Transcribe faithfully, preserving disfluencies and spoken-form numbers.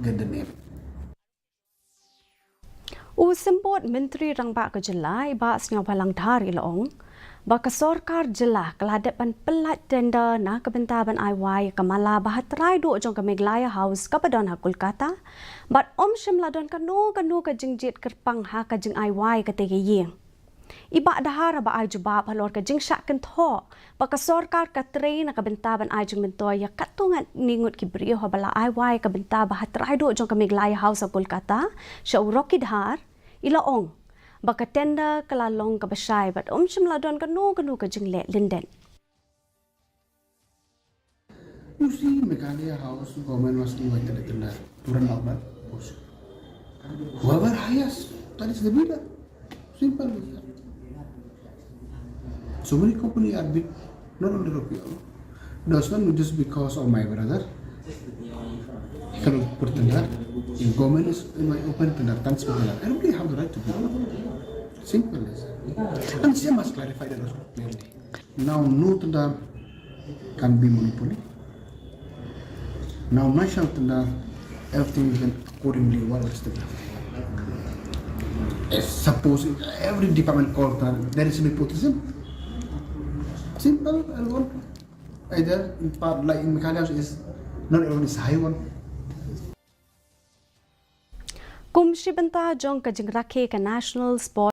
get the name. U Symbud Myntri Rangbah ka Jylla, i Bah Sniawbhalang Dhar, i la ong ba ka sorkar jylla ka la dep ban pyllait tender na ka bynta ban ai wai ka mala ba ha trai duh jong ka Meghalaya House kaba don ha Kolkata, bad ym shym la don kano kano ka jingjied kyrpang ha ka jingai wai kata ka ïing. I Bah Dhar haba ai jubab halor ka jingshah kynthoh ba ka sorkar ka trei na ka bynta ban ai jingmyntoi ïa katto katne ngut ki briew haba la ai wai ka bynta ba ha trai duh jong ka Meghalaya House ha Kolkata sha u Rocky Dhar, i la ong ba ka tender ka la long kaba shai bad ym shym la don kano kano ka jingleh lyndet. You see, Meghalaya House government was invited to the Puran Albat. Whoever highest, that is the bidder. Simple as that. So many company are bid, not only Rocky. That's not just because of my brother. He cannot put tender. If government is in my open tender, thanks for tender. Everybody have the right to bid. Simple as that. And C M must clarify that also clearly. Now, no tender can be monopoly. Now, national tender, everything is done accordingly what is the. If suppose if every department call tender, there is nepotism. Simple and one. Either in part like in Meghalaya is not everyone is high one. Kum shi bynta jong ka jingrakhe ka National Sports